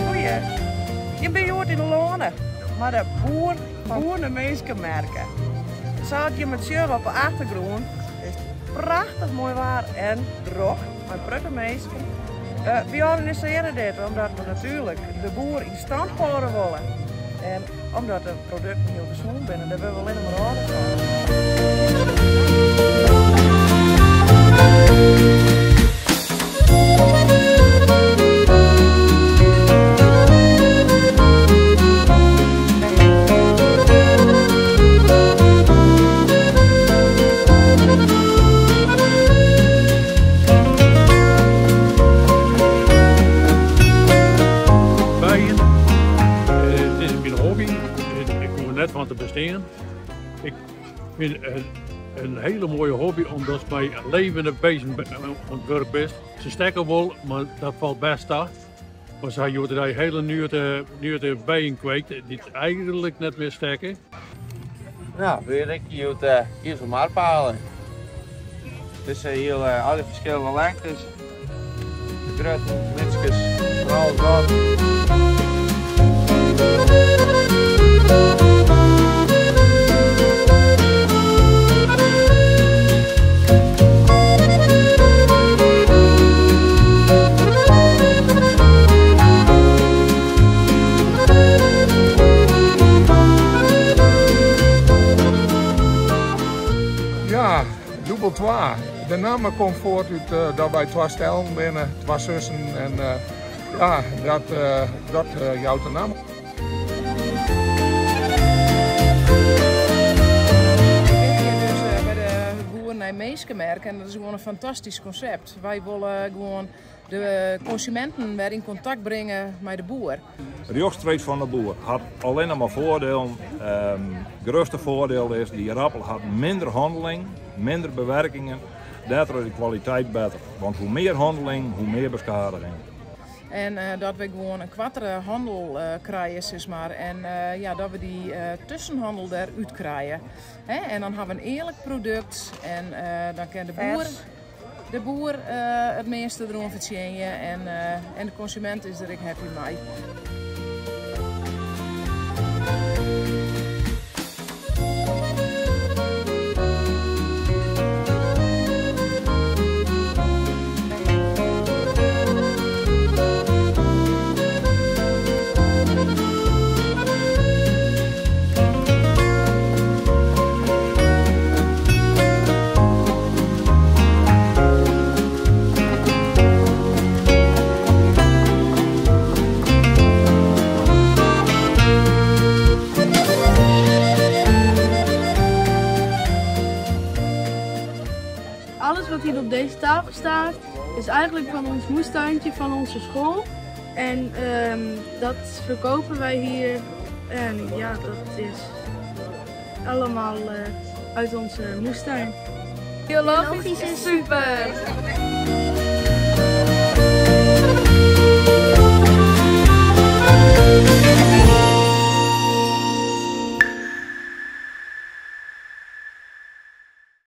Goeie. Jim binne hjoed yn 'e Loane mei de boer Boereminskemerke. Sa as jim it sjogge op 'e achtergrûn is it prachtich moai waar en drok mei in protte minsken. Wy organisearje dit omdat we natuerlik de boer yn stand hâlde wolle en omdat de produkten hiel gesûn binne, dêr wurde we allinnich mar âlder fan. Bijen, it is myn hobby. Ik hoech der net fan te bestean. Ik fyn it in hiele moaie hobby omdatst mei levende bisten oan it wurk bist. Se stekke wol, mar dat falt bêst ta. Mar se ha hjoed-de-dei hiele nuete bijen kweekt dy't eigenlik net mear stekke. No, we rikje hjoed Iselmarpalen. Dizze hiel al die ferskillende lengtes. De grutten, lytskes, fan alles wat. Ja, dûbel twa. De namme komt fuort út dat wy twa stellen binne, twa sussen en ja, dat dat jout de namme. We binne hjir dus by de Boer nei Minskemerk en dat is gewoan in fantastysk konsept. Wy wolle gewoan de konsuminten wer yn kontakt bringe mei de boer. Rjochtstreeks fan de boer hat allinne mar foardielen. Grutste foardiel is, de ierappel hat minder hanneling, minder bewerkingen. Dêrtroch is de kwaliteit better. Want hoe mear hanneling, hoe mear beskadiging. En dat we gewoan in koartere hannel krije, sis mar. En ja, dat we dy tuskenhannel derút krije. En dan ha we in earlik produkt en dan kin de boer. De boer it measte deroan fertsjinje en de konsumint is der ek happy mei. Alles wat hier op deze tafel staat is eigenlijk van ons moestuintje van onze school. En ehm, dat verkopen wij hier. En ja, dat is allemaal eh, uit onze moestuin. Biologysk is super!